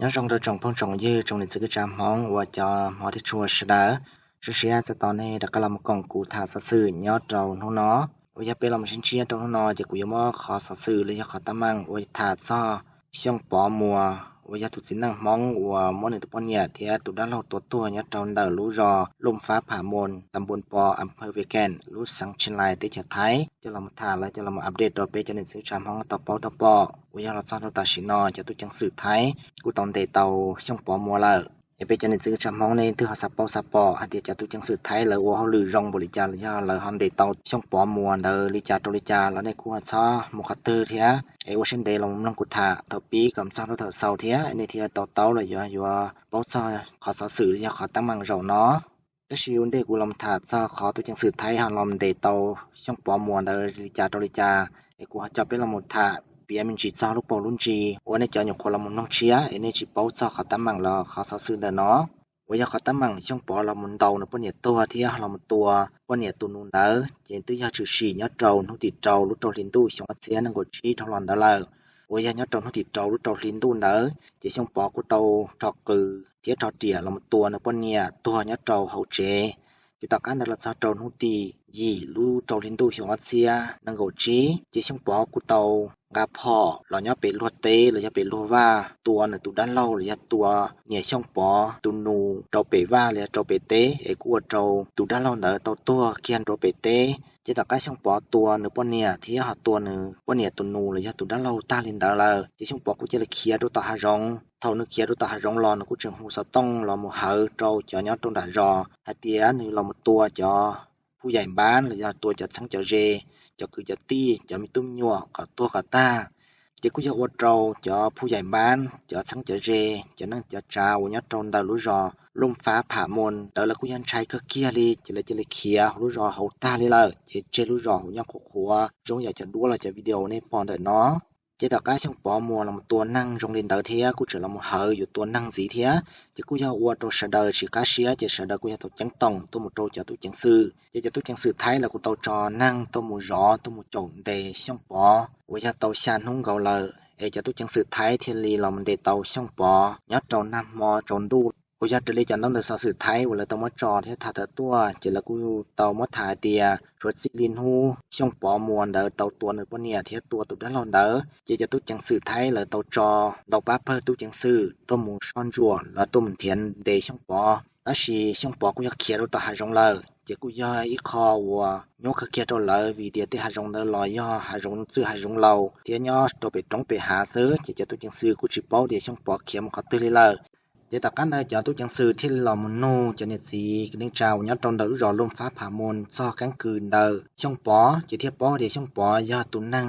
Nyob zoo rau tsoom phooj tsoom ywg, tsoom niam txiv kwv tij Hmoob uas cov hmov thiab tshua sawv daws. Zoo siab txais tos nej rov qab los mus koom kuv tham xov xwm nyob rau hnub no. Uas yog peb los mus sib ntsib nyob rau hnub no ces kuv yuav muab qhov xov xwm los yog qhov teeb meem uas tham txog Xyooj Pov Muas uas yog tus txiv neej Hmoob uas muab nws tus poj niam thiab tus dab laug tua tuag nyob rau ntawm lub zos Looj Fab Pham Moos, tam npun Pov, am phawj Ve Keem, lub xeev Tshis Lais, teb chaws Thaib coj los tham los coj los update rau peb cov niam txiv kwv tij Hmoob tau paub tau pom. Uas yog los txog rau tam sim no cov tub ceev xwm Thaib kuj tau ntes tau Xyooj Pov Muas lawm. Es peb cov niam txiv kwv tij Hmoob nej twb ho xav paub xav pom hais tias cov tub ceev xwm Thaib lawv ua hauj lwm zoo npaum li cas los yog lawv ho ntes tau Xyooj Pov Muas ntawd li cas rau li cas los nej kuj ho txhob mus qhov twg thiab es ua siab ntev los mloog kuv tham thaum pib kom txog rau thaum xaus thiab nej thiaj tau taub los yuav yuav paub txog qhov xov xwm los yog qhov teeb meem zaum no. Tab sis ua ntej kuv los tham txog qhov tub ceev xwm Thaib ho los ntes tau Xyooj Pov Muas ntawd li cas rau li cas es kuv ho coj peb los mus tham piav me ntsis txog lub paus lub ntsis uas nej cov nyuam qhuav los mus mloog tshiab es nej tsis paub txog qhov teeb meem los qhov xov xwm ntawm no. Uas yog qhov teeb meem Xyooj Pov los mus ntaus nws poj niam tuag thiab los mus tua poj niam tus nus ntawd ces twb yog tshwm sim nyob rau hnub tim rau lub rau hli ntuj xyoo ob txhiab nees nkaum tsib dhau los ntawd lawm. Uas yog nyob rau hnub tim rau lub rau hli ntuj ntawd ces Xyooj Pov kuj tau rho qws thiab rho riam los mus tua nws poj niam tuag nyob rau hauv tsev. Ces tom qab ntawd los txog rau hnub tim yim lub rau hli ntuj xyoo ob txhiab nees nkaum tsib ces Xyooj Pov kuj tau nqa phom los nyob pem luag teb los yog pem luag vaj tua nws tus dab laug los yog tua niam Xyooj Pov tus nus rau pem vaj los yog rau pem teb es kuj ua rau tus dab laug ntawd tau tuag kiag nruab pem teb. Ces tom qab Xyooj Pov tua nws poj niam thiab ho tua nws poj niam tus nus los yog tus dab laug tag li ntawd lawm ces Xyooj Pov kuj cia li khiav rau tom hav zoov. Thaum nws khiav rau tom hav zoov los nws kuj tseem hu xov tooj los mus hawv rau cov nyob rau nram zos hais tias nws los mus tua cov phuj yaim npab los yog tua cov txheeb cov ze, cov kwv cov tij, cov me tub me nyuam kom tuag kom tag. Ces kuj yog ua rau cov phuj yaim npab, cov txheeb cov ze, cov neej cov tsav uas nyob rau ntawm lub zos Looj Fab Pham Moos ntawd lawv kuj yog ntshai kawg kiag li ces lawv cia li khiav hauv lub zos hauv tag li lawm ces tseg lub zos hauv nyob qhuav qhuav zoo yam cov duab los cov video nej pom ntawm no. Ces tom qab Xyooj Pov Muas los mus tua neeg zoo li ntawd thiab kuj tseem los mus hawv yuav tua neeg ntxiv thiab ces kuj yog ua rau sawv daws tsis qab siab ces sawv daws kuj yog tau ceeb toom tuaj mus rau cov tub ceev xwm ces cov tub ceev xwm Thaib lawv kuj tau tso neeg tuaj mus zov tuaj mus caum ntes Xyooj Pov uas yog tau xya hnub nkaus lawm es cov tub ceev xwm Thaib thiaj li los mus ntes tau Xyooj Pov nyob rau nag hmo tsaus ntuj. Uas yog raws li cov ntaub ntawv xov xwm Thaib uas lawv tau muab tso thiab tham tawm tuaj ces lawv kuj tau muab tham hais tias suav txij li hnub Xyooj Pov Muas ntawd tau tua nws poj niam thiab tua tus dab laug ntawd ces cov tub ceev xwm Thaib lawv tau tso ntau pab pawg tub ceev xwm tuaj mus soj ntsuam los tuaj mus nrhiav ntes Xyooj Pov tab sis Xyooj Pov kuj yog khiav rau tom hav zoov lawm ces kuj yog ib qho uas nyuaj kawg kiag rau lawv vim tias tej hav zoov ntawd los yog hav zoov txwj hav zoov laus thiab nyob rau pem roob pem hav xwb ces cov tub ceev xwm kuj tsis paub tias Xyooj Pov khiav mus qhov twg li lawm. Ces tom qab ntawd cov tub ceev xwm thiaj li los mus nug cov niam txiv kwv tij neej tsa uas nyob rau ntawm lub zos Looj Fab Pham Moos txog keeb kwm ntawm Xyooj Pov ces thiaj paub tias Xyooj Pov yog tus neeg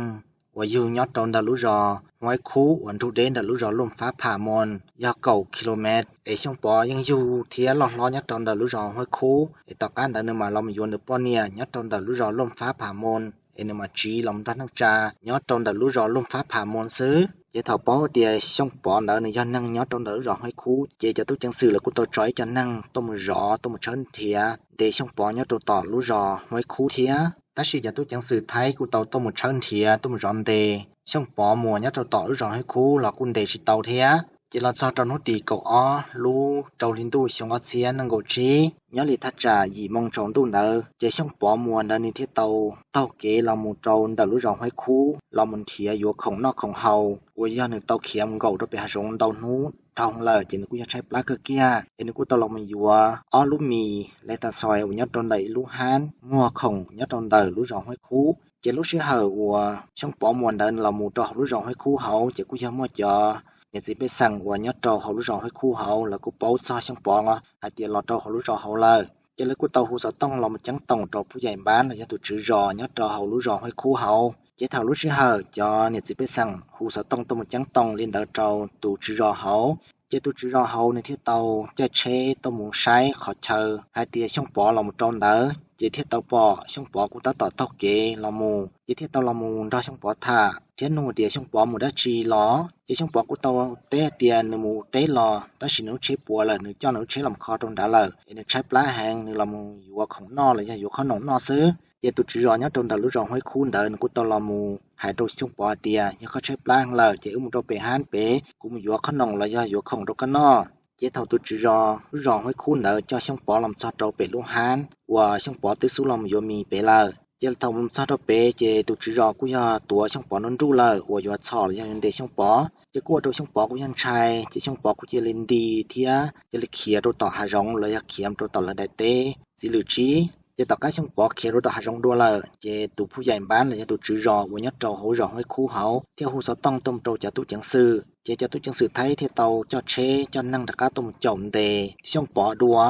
uas yug nyob rau ntawm lub zos Huaib Khub uas nrug deb ntawm lub zos Looj Fab Pham Moos yog kaum kilomev es Xyooj Pov yeej yug thiab loj hlob nyob rau ntawm lub zos Huaib Khub es tom qab ntawd nws mam los mus yuav nws poj niam nyob rau ntawm lub zos Looj Fab Pham Moos es nws mam tsiv los mus nrog neej tsa nyob rau ntawm lub zos Looj Fab Pham Moos xwb. Ces thaum paub tias Xyooj Pov ntawd nws yog neeg nyob rau ntawm lub zos Huaib Khub ces cov tub ceev xwm lawv kuj tau tso ib co neeg tuaj mus zov tuaj mus tshawb nrhiav ntes Xyooj Pov nyob rau tom lub zos Huaib Khub thiab tab sis cov tub ceev xwm Thaib kuj tau tuaj mus tshawb nrhiav tuaj mus zov ntes Xyooj Pov Muas nyob rau tom lub zos Huaib Khub los kuj ntes tsis tau thiab. Ces los txog rau hnub tim kaum ob lub rau hli ntuj xyoo ob txhiab nees nkaum tsib nyob li thaj tsam yim moo tsaus ntuj ntawd ces Xyooj Pov Muas ntawd nws thiaj tau taug kev los mus rau ntawm lub zos Huaib Khub los mus nrhiav yuav khoom noj khoom haus uas yog nws tau khiav mus nkaum rau pem hav zoov ntau hnub dhau lawm ces nws kuj yog tshaib plab kawg kiag es nws kuj tau los mus yuav ob lub mis le tas xois uas nyob rau ntawm ib lub hab muag khoom nyob rau ntawm lub zos Huaib Khub. Ces lub sij hawm uas Xyooj Pov Muas ntawd los mus rau hauv lub zos Huaib Khub hauv ces kuj yog muaj cov niam txiv pej xeem uas nyob rau hauv lub zos Huaib Khub hauv lawv kuj paub txog Xyooj Pov hais tias los rau hauv lub zos hauv lawm ces lawv kuj tau hu xov tooj los mus ceeb toom rau phuj yaim npab los yog tus tswv zos nyob rau hauv lub zos Huaib Khub hauv. Ces thaum lub sij hawm cov niam txiv pej xeem hu xov tooj tuaj mus ceeb toom li ntawd rau tus tswv zos hauv ces tus tswv zos hauv nws thiaj tau caij tsheb tuaj mus saib qhov chaw hais tias Xyooj Pov los mus rau ntawd ces thiaj tau pom Xyooj Pov kuj tab tom taug kev los mus ces thiaj tau los mus nrog Xyooj Pov tham thiab nug tias Xyooj Pov mus dab tsi los ces Xyooj Pov kuj tau teb hais tias nws mus teb los tab sis nws lub tsheb puas lawm nws coj nws lub tsheb los kho rau nrad lawm es nws tshaib plab heev nws los mus yuav khoom noj los yog yuav khoom noom noj xwb. Ces tus tswv zos nyob rau ntawm lub zos Huaib Khub ntawd nws kuj tau los mus hais rau Xyooj Pov tias, yog koj tshaib plab lawm ces wb mus rau pem hab pem, kuv mus yuav khoom noj los yog yuav khoom rau koj noj. Ces thaum tus tswv zos lub zos Huaib Khub ntawd coj Xyooj Pov los txog rau pem lub hab uas Xyooj Pov twb xub los mus yuav mis pem lawm, ces thaum mus txog rau pem ces tus tswv zos kuj yog tuav Xyooj Pov nruj nruj lawm uas yuav txhom los yog yuav ntes Xyooj Pov. Ces kuj ua rau Xyooj Pov kuj yog ntshai, ces Xyooj Pov kuj cia li nti thiab cia li khiav rau tom hav zoov los yog khiav rau tom lawv daim teb txiv lwm tsib. Ces tom qab Xyooj Pov khiav rau tom hav zoov dua lawm, ces tus phuj yaim npab los yog tus tswv zos uas nyob rau hauv zos Huaib Khub hauv thiaj hu xov tooj tuaj mus rau cov tub ceev xwm. Ces cov tub ceev xwm Thaib thiaj tau coj tsheb coj neeg rov qab tuaj mus caum ntes Xyooj Pov dua.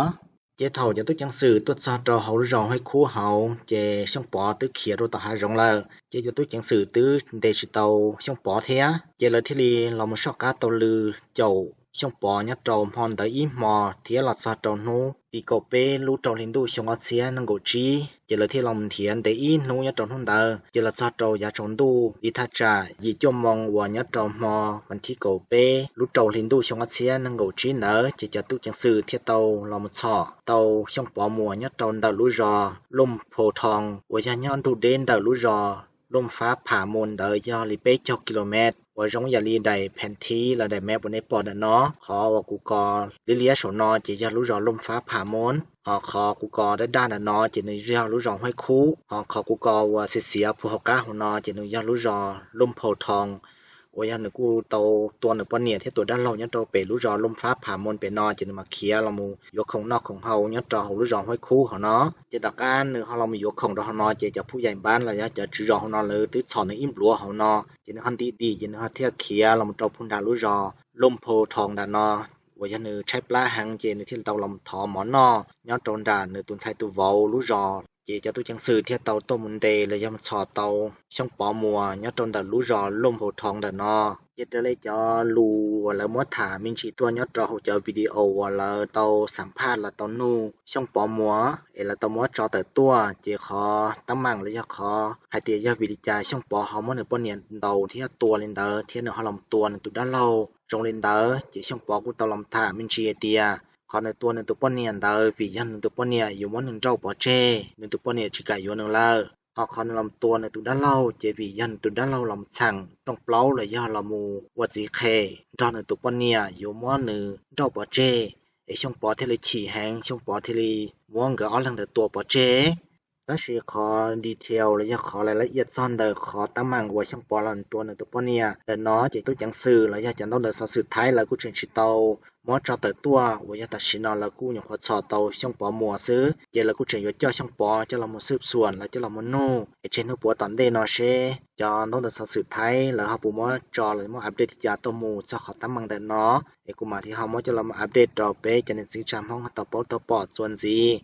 Ces thaum cov tub ceev xwm tuaj txog rau hauv lub zos Huaib Khub hauv ces Xyooj Pov twb khiav rau tom hav zoov lawm, ces cov tub ceev xwm twb ntes tsis tau Xyooj Pov thiab. Ces lawv thiaj li los mus soj qab tau lw caum Xyooj Pov nyob rau hmo ntawd ib hmo thiab los txog rau hnub tim kaum peb lub rau hli ntuj xyoo ob txhiab nees nkaum tsib, ces lawv thiaj los nrhiav ntev ib hnub nyob rau hnub ntawd. Ces los txog rau yav tsaus ntuj li thaj tsam yim cuaj moo uas nyob rau hmo vas thib kaum peb lub rau hli ntuj xyoo ob txhiab nees nkaum tsib ntawd, ces cov tub ceev xwm thiaj tau los mus txhom tau Xyooj Pov Muas nyob rau ntawm lub zos Looj Phau Thoo uas yog nyob nrug deb ntawm lub zos Looj Fab Pham Moos ntawd yog li peb caug kilomet, uas zoo yam li daim phees thib los daim map uas nej pom ntawm no. Qhov uas kuv kos liab liab saum no ces yog lub zos Looj Fab Pham Moos, ho qhov kuv kos daj daj ntawm no ces nws yog lub zos Huaib Khub, ho qhov kuv kos uas xiav xiav puag hauv qab hauv no ces nws yog lub zos Looj Phau Thoo, uas yog nws kuj tau tua nws poj niam thiab tus dab laug nyob rau pem lub zos Looj Fab Pham Moos pem no, ces nws mam khiav los mus yuav khoom noj khoom haus nyob rau hauv lub zos Huaib Khub hauv no. Ces tom qab nws ho los mus yuav khoom rau hauv no ces cov phuj yaim npab los yog cov tswv zos hauv no lawv twb txhom nws ib npluav hauv no, ces nws ho nti dim ces nws ho thiaj khiav los mus rau puag nram lub zos Looj Phau Thoo nram no, uas yog nws tshaib plab heev ces nws thiaj li tau los mus thov mov noj nyob rau nram nws tus ntxhais tus vauv lub zos. Ces cov tub ceev xwm thiaj tau tuaj mus ntes los yog mus txhom tau Xyooj Pov Muas nyob rau ntawm lub zos Looj Phau Thoo ntawm no. Ces raws li cov lus uas lawv muab tham me ntsis tuaj nyob rau hauv cov video uas lawv tau xam phaj los tau nug Xyooj Pov Muas es lawv tau muab tso tawm tuaj, ces qhov teeb meem los yog qhov hais tias yog vim li cas Xyooj Pov ho muab nws poj niam ntaus thiab tua li ntawd thiab nws ho los tua nws tus dab laug zoo li ntawd, ces Xyooj Pov kuj tau los tham me ntsis hais tias qhov nws tua nws tus poj niam ntawd vim yog nws tus poj niam yuav muab nws nrauj pov tseg, nws tus poj niam tsis kam yuav nws lawm. Ho qhov nws los tua nws tus dab laug ces vim yog nws tus dab laug los txheem rooj plaub los yog los mus ua txiv qhe nrog nws tus poj niam yuav muab nws nrauj pov tseg, es Xyooj Pov thiaj li chim heev, Xyooj Pov thiaj li muab nkawd ob leeg ntawd tua pov tseg. Tab sis qhov detail los yog qhov lais lab iab txog ntawm qhov teeb meem uas Xyooj Pov los tua nws tus poj niam ntawm no ces tub ceev xwm los yog cov ntaub ntawv xov xwm Thaib lawv kuj tseem tsis tau muab tso tawm tuaj, uas yog tam sim no lawv kuj nyuam qhuav txhom tau Xyooj Pov Muas xwb, ces lawv kuj tseem yuav coj Xyooj Pov coj los mus xwb xuam los coj los mus nug es tseg hnub puav tom ntej no seb cov ntaub ntawv xov xwm Thaib lawv ho puas muab tso los muab update li cas tuaj mus txog qhov teeb meem ntawm no, es kuv mam li ho muab coj los mus update rau peb cov niam txiv tsa Hmoob ho tau paub tau pom txuas ntxiv.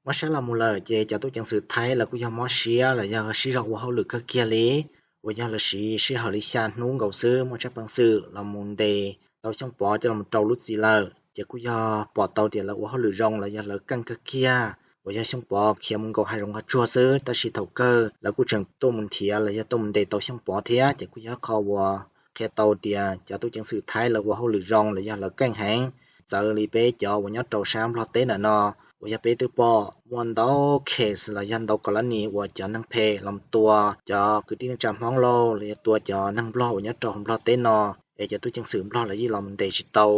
Muab saib los mus lawm ces cov tub ceev xwm Thaib lawv kuj yog mob siab los yog sib zog ua hauj lwm kawg kiag li, uas yog lawv siv sij hawm li xya hnub nkaus xwb muaj tsab peev xwm los mus ntes tau Xyooj Pov coj los rau lub txim lawm, ces kuj yog pom tau tias lawv ua hauj lwm zoo los yog lawv keej kawg kiag, uas yog Xyooj Pov khiav mus nkaum hav zoov hav tsuag xwb, tab sis thaum kawg lawv kuj tseem tuaj mus nrhiav los yog tuaj mus ntes tau Xyooj Pov thiab, ces kuj yog qhov uas qhia tau tias cov tub ceev xwm Thaib lawv ua hauj lwm zoo los yog lawv keej heev, txawv li peb cov uas nyob rau sab Nplog teb ntawm no, uas yog peb twb pom muaj ntau case los yog ntau kos lab nis uas cov neeg phem los tua cov kwv tij neej tsa Hmoob lauj los yog tua cov neeg Nplog uas nyob rau hauv Nplog teb no, es cov tub ceev xwm Nplog lawv yeej los mus ntes tsis tau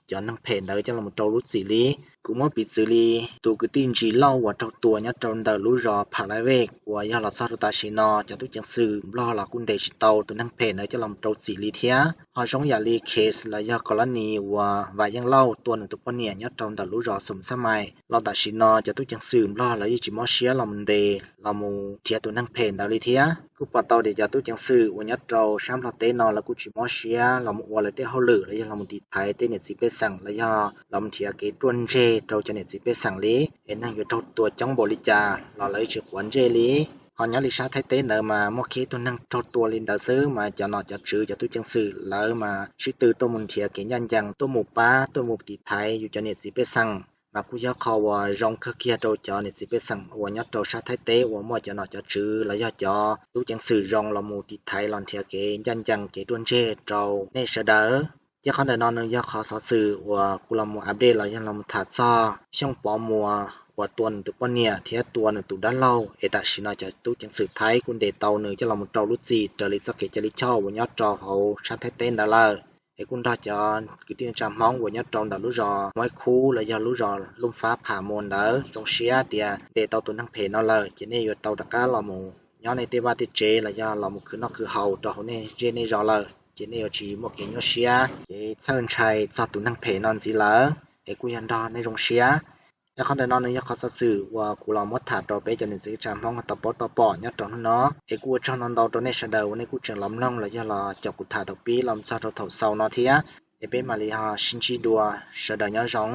cov neeg phem ntawd coj los rau lub txim li. Kuv muab piv txwv li tus kwv tij Ntsis Lauj uas raug tua nyob rau ntawm lub zos Pha Lai Vej uas yog los txog rau tam sim no cov tub ceev xwm Nplog los kuj ntes tsis tau tus neeg phem ntawd coj los rau txim li thiab. Ho zoo yam li case los yog kos lab nis uas Vam Yeej Lauj tua nws tus poj niam nyob rau ntawm lub zos Xoom Xab Mais los tam sim no cov tub ceev xwm Nplog lawv yeej tsis mob siab los mus ntes los mus nrhiav tus neeg phem ntawd li thiab. Kuj pom tau tias cov tub ceev xwm uas nyob rau sab Nplog teb no lawv kuj tsis mob siab los mus ua lawv tej hauj lwm los yog los mus tiv thaiv tej niam txiv pej xeem los yog los mus nrhiav kev ruaj ntseg rau cov niam txiv pej xeem li, es neeg yuav raug tua coob npaum li cas los lawv yeej tsis quav ntsej li. Ho nyob li sab Thaib teb ntawd mas muaj kiag ib tug neeg raug tua li ntawd xwb mas cov nom cov tswv cov tub ceev xwm lawv mas sib tw tuaj mus nrhiav kev ncaj ncees tuaj mus pab tuaj mus tiv thaiv yus cov niam txiv pej xeem, mas kuj yog qhov uas zoo kawg kiag rau cov niam txiv pej xeem uas nyob rau sab Thaib teb uas muaj cov nom cov tswv los yog cov tub ceev xwm zoo los mus tiv thaiv los nrhiav kev ncaj ncees kev ruaj ntseg rau nej sawv daws. Ces qhov ntawm no nws yog qhov xov xwm uas kuv los mus update los yog los mus tham txog Xyooj Pov Muas uas tua nws tus poj niam thiab tua nws tus dab laug, es tam sim no cov tub ceev xwm Thaib kuj ntes tau nws coj los mus rau lub txim raws li txoj kev cai lij choj uas nyob rau hauv sab Thaib teb ntawd lawm. Es kuj nrog cov kwv tij neej tsa Hmoob uas nyob rau ntawm lub zos Muaib Khub los yog lub zos Looj Fab Pham Muas ntawd zoo siab tias ntes tau tus neeg phem no lawm, ces nej yuav tau rov qab los mus nyob nej tej vaj tej tsev los yog los mus khwv noj khwv haus rau hauv nej zej nej zos lawm, ces nej yuav tsis muaj kev nyuaj siab, kev txhawj ntshai txog tus neeg phem no ntxiv lawm, es kuj yog nrog nej zoo siab. Es qhov ntawm no nws yog qhov xov xwm uas kuv los muab tham rau peb cov niam txiv tsa Hmoob tau paub tau pom nyob rau hnub no. Es kuj ua tsaug ntau ntau rau nej sawv daws uas nej kuj tseem los mloog los yog los caum kuv tham thaum pib los txog rau thaum xaus no thiab. Es peb mam li ho sib ntsib dua, sawv daws nyob zoo.